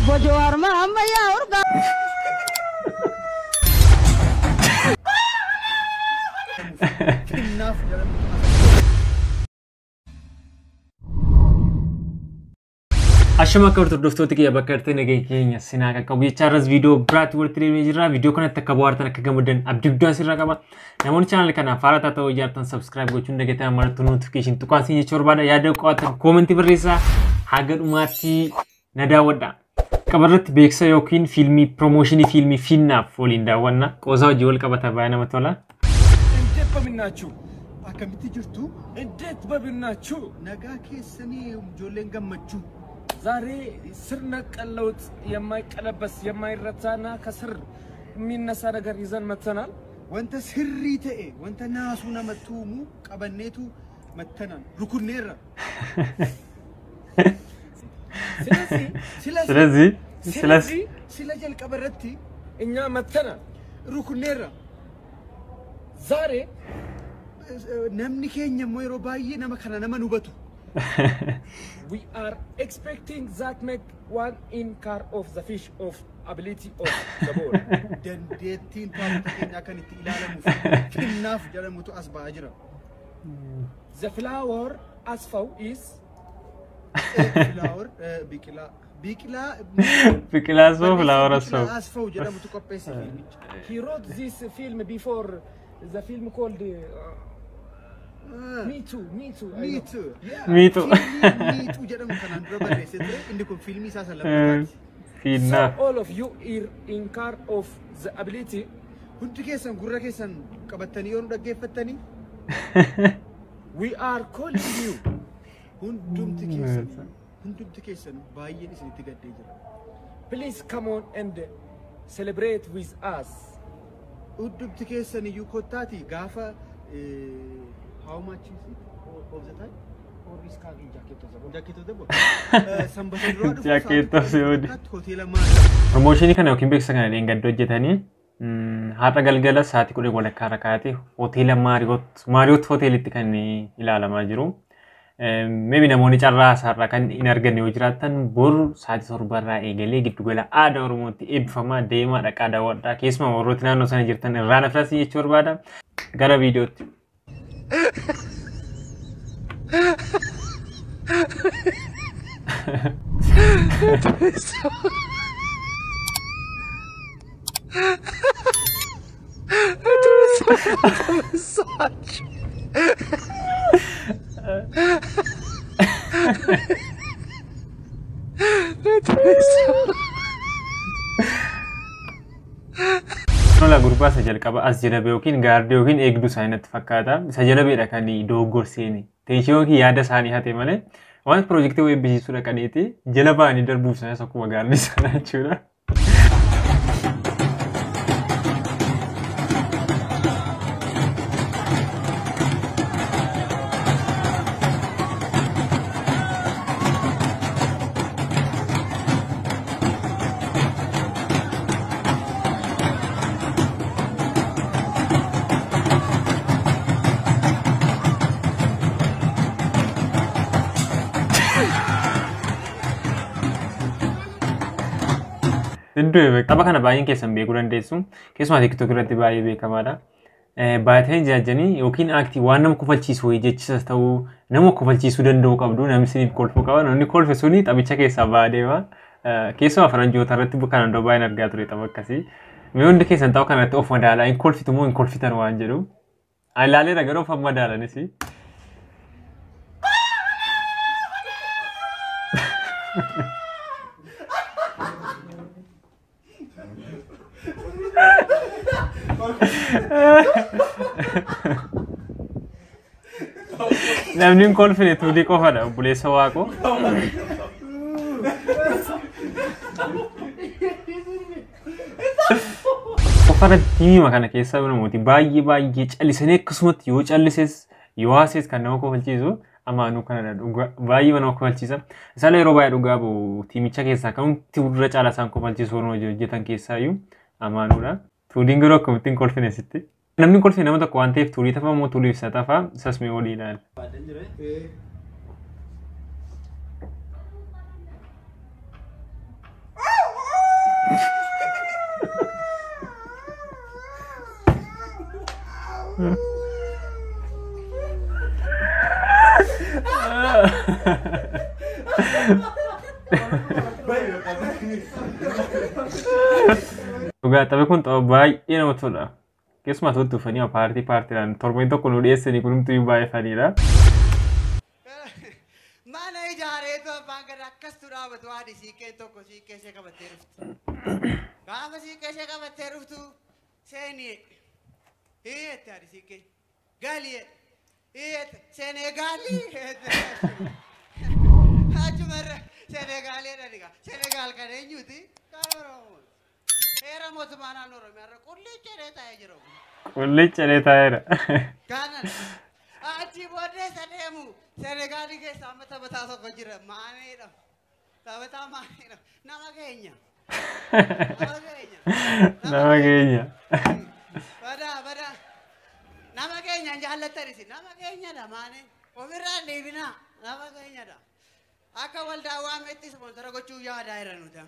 Obbo Jawaar Mahamma yaa urgaa. Finnaaf jedhamu. Ashama akka hordoftoota kiyya bakka irratti nageenya keenya sinaa qaqqabu jecha irras viidiyoo biraatti walitti deemnee jirra. Viidiyoo kanatti akka bohaartan akka gammadan abdii guddaa sirraa qaba. Namoonni chaanal kanaaf haaraa ta'uu ijaartan subscribe gochuun dagataa marattu notification tuqaa siin jechuu barbaada. Yaada qo'atan koomentii barreessaa haga dhumaatti na daawwadha. Qabarratti beeksisa yookiin fiilmii piroomooshinii fiilmii Finnaaf waliin daawwanna. Qoosaa hojii wal qabata baay'ee namatti tola. እንዴት በምናችሁ Akkamitti jirtu? እንዴት በምናችሁ Nagaa keessanii ijoolleen gammachuu. ዛሬ ስር ነቀል ለውጥ የማይቀለበስ የማይረታና ከስር የሚነሳ ነገር ይዘን መተናል። Wanta sirrii ta'e, wanta naasuu namatti uumu qabanneetu mattanaan rukunneerra. ስለዚህ Sila ስለዚህ ስለዚህ sila jalqaba irratti እኛ መተናል። rukunneerra. ዛሬ Namni keenya immoo yeroo baay'ee nama kana nama nu hubatu. we are expecting that make one in car of the fish of ability of the ball. Dandeettiin taatota keenyaa kan itti ilaalamuuf Finnaaf jedhamutu as ba'aa jira. The flower asfaw is Flower biqilaa. Biqilaa Biqilaa Asfaw, Flower Asfaw. Biqilaa Asfaw jedhamutu qopheesse fiilmicha. He wrote this film before the film called Me Too, Me Too. I know. Miitu. Miitu. Fiilmii Miituu jedhamu kanaan dura barreessee ture. Inni kun fiilmii isaa isa lammaffaati. Finnaaf. So all of you are in car of the ability Hundi keessan gurra keessan qabattanii yoo nu dhaggeeffattanii we are calling you. hundumti keessan hundumti keessan baay'een isinitti gaddee jira. Please come on and celebrate with us. Hundumti keessan iyyuu kottaati gaafa how much is it of the time? Or is carrying jacket of the ball. Jaakkeetota daboo. Sanbata duraa dhufu Jaakkeetota sa'aatii daboo. 10 hoteela Maariyaam. Piroomooshinii kana yookiin beeksisa kana dheengadda hojjetanii har'a galgala sa'aatii 10:15 irra kaa'ate hoteela Maariyoot hoteelitti kan ilaalamaa jiru. Maybe namoonni carraa isaarraa kan hin arganne yoo jiraatan boru sa'aatii 7 irraa eegalee giddugala aadaa Oromootti eebbifamaa deemaa dhaqaa daawwadhaa. Keessumaa warrooti naannoo sana jirtan irraa nafras jechuu barbaada. Gara viidiyootti. Lola gurbaa isa jalqaba as jala ba'e yookiin gaardii yookiin eegduu isaanii natti fakkaata. Isa jala ba'edha kan dogoggorseeni. Teessoo yookiin yaada isaanii hate malee waan piroojeektii wayii eebbisiisuu dhaqaniiti jala ba'anii darbuuf sanas akkuma gaardii sana jechuudha. Iddoo tapha kana baay'een keessan beekuu dandeessu. Keessumaa TikTok irratti baay'ee beekamaadha. Baay'atanii jaajanii yookiin aaktii waan nama kofalchiisu wayii jechisas ta'uu nama kofalchiisuu danda'u qabdu namni isiniif kolfuu qaba. Namni kolfe suni taphicha keessaa ba'aa deema. Keessumaa faranjoota irratti kanaan dura baay'een argaa ture tapha akkasii. Mee hundi keessan tapha kanarratti of madaalaa hin kolfitu moo hin kolfitan waan jedhu. Ani ilaaleera garuu of madaalanis. Namni hin kolfine tuulii qofadha obboleessa Waaqoo. Qofarra tiima kana keessa namooti baay'ee baay'ee callisanii akkasumatti yoo callises yoo haases kan nama kofalchiisu amaanuu kanadha dhugaa baay'ee nama kofalchiisa. Isaan yeroo baay'ee dhugaa bu'u tiimicha keessaa kan irra caala isaan kofalchiisu warra hojii hojjetan keessaayyuu amaanuudha. Tuuliin garuu akkamittiin hin kolfine sitti. Namni hin kolfine nama tokko waan ta'eef tuulii tafa immoo tuulii ibsa tafa isas mee olii ilaala. Dhugaa taphi kun tapha baay'ee namatti tola. Keessumaa totti uffanii paartii paartiidhaan torbeen tokko nu dhiyeessanii kunumtuu baay'ee faniidha. Mana ijaareetu abbaan gadaa akkastu dhaabatu haadhi siiqqeen tokko siiqqee ishee qabattee dhuftu. Gaafa siiqqee ishee qabattee dhuftu seenii hiyyette haadhi siiqqee galii hiyyette Senegaalii achumarra Senegaalee dhaniga Senegaal kan eenyuti kan Oromooti. Heera mootummaa naannoo Oromiyaa irra qullicca taa'ee jira. Qullicca taa'eera. Kanan achi booddee isa deemu Senegaalii keessa amma taphataa tokko jira Maaneedha. Taphataa Maaneedha. Nama keenya. Nama keenya. Nama keenya. Badaa badaa. Nama keenya jaallattanis nama keenyadha Maanee. Ofirraa hin deebinaa nama keenyadha. Akka waldaa waametti ispoonsara gochuu yaadaa jira nuti.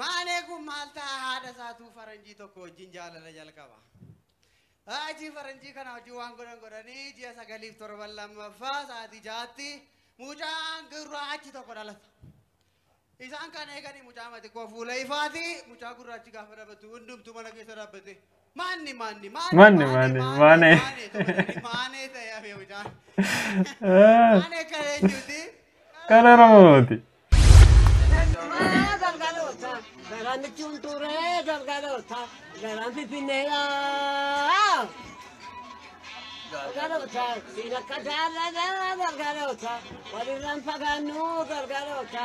Maanee kun maal ta'a haadha isaatuu faranjii tokko wajjin jaalala jalqaba. Achi faranjii kana hojii waan godhan godhanii ji'a 9 torban lammaffaa sa'aatii 6tti mucaan gurraachi tokko dhalata. Isaan kan eeganii mucaa xiqqoo fuula ifaati mucaa gurraachi gaafa dhaabbatu hundumtuu mana keessa dhaabbate. Maanni maanni Maanni maanni maanee. Maanee ta'e hafe mucaan. Maanee kan eenyuti? Kan Oromooti. Garaan turee galgaloota garaan finfinneedha. Galgaloota siin akka jaalala galgaloota walirraan fagaannu galgaloota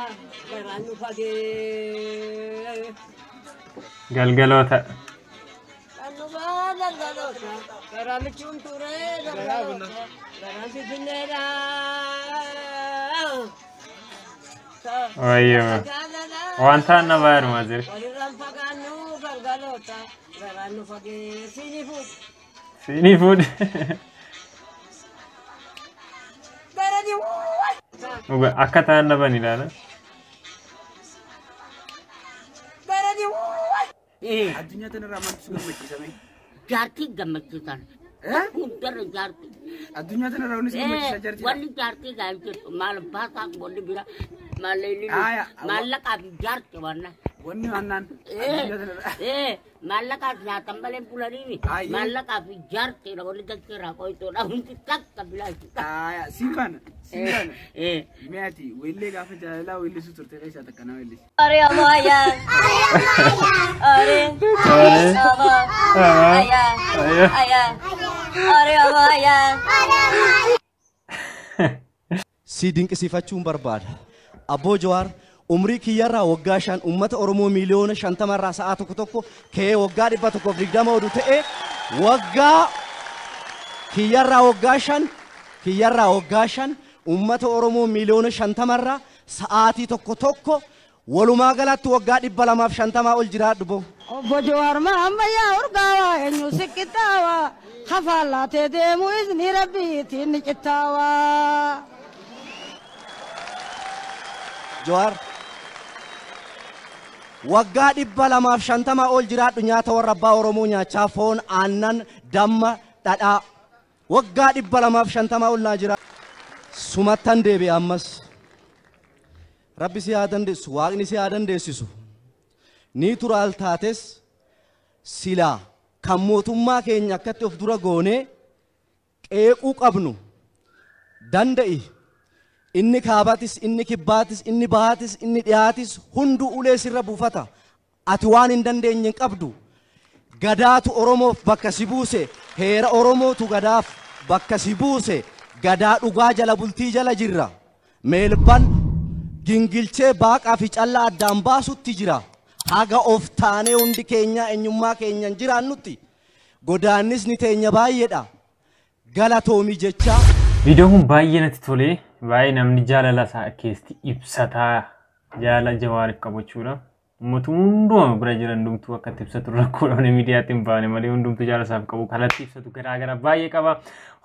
garaan nu fagee. Galgaloota. Gallumaa galgaloota garaan michuun turee galgaloota garaan finfinneedha. Wayyoo. Wanta nama heerumaa jira. Walirraan fagaannu galgaloota garaan nu fagee siinii fuudhu. Siinii fuudhe. Dhugaa akka ta'an dhaban ilaala. Addunyaa tanarraa maaltu si gammachiisame? Jaartii gammachiisan. Hundarra jaartii. Addunyaa tanarraa wanni si gammachiisa jaartii. Wanni jaartii gaarii jirtu maal baasaa wanni bira maallaqaa fi jaartii wanna. Wanni waannaan addunyaa tanarraa. Maallaqaa fi nyaatan malee bulanii maallaqaa fi jaartii wanni dachee qoytoodha hundi takka bilaashi. Siin baana siin baana. Mi'aati weellee gaafa jaalalaa weellisuu turte keessaa takka nama weellisi. Are amaya. Are. Aya. Aya. Are amaya. Si dinqisiifachuun barbaada. Abboo Jawaar umrii kiyyarraa waggaa 5 uummata Oromoo miiliyoona 50 irraa sa'a tokko tokko ka'ee waggaa 120 oduu ta'e waggaa kiyyarraa waggaa 5 kiyyarraa waggaa 5 uummata Oromoo miiliyoona 50 irraa sa'aatii tokko tokko walumaa galatti waggaa 250 ol jiraadhu bo. Obbo Jawaar Mahammayyaa urgaawaa eenyu siqixaawaa hafaan laatee deemu izni rabbiitiin ni cittaawaa. Jawaar waggaa 250 ol jiraadhu nyaata warra abbaa Oromoo nyaachaa foon aannan damma dhadhaa waggaa 250 ol naa jira. Sumattan deebi'e ammas Rabbi si haa dandeessu waaqni si haa dandeessisu ni turaal taates silaa kan mootummaa keenya akkatti of dura goonee qeequu qabnu danda'i. Inni kaabatis, inni kibbaatis, inni bahaatis, inni dhiyaatis hunduu ulee sirra buufata. Ati waan hin dandeenye hin qabdu. Gadaatu Oromoof bakka si buuse, heera Oromootu gadaaf bakka si buuse, gadaa dhugaa jala bultii jala jirra. Meelban gingilchee baaqaa fi callaa addaan baasutti jira. Haga of taanee hundi keenya eenyummaa keenyaan jiraannutti godaannisni teenya baay'eedha. Galatoomii jechaa. Viidiyoon kun baay'ee natti tolee baay'ee namni jaalala isaa keessatti ibsataa jaalala Jawaariif qabu jechuudha. Uummata hundumaa bira jiran hundumtuu akka itti ibsatu rakkoodhaan miidiyaatti hin baane malee hundumtuu jaalala isaaf qabu kallattii ibsatu garaagaraa baay'ee qaba.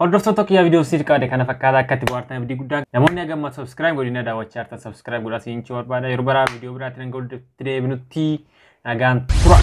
Hordoftoota kiyyaa viidiyoo siif qaade kana fakkaata akka itti bohaartan abdii guddaa namoonni hagamma subscribe godhina daawwachaa jirtan subscribe godhaa siin barbaada yeroo biraa viidiyoo biraatiin hanga walitti deebinutti nagaan tura.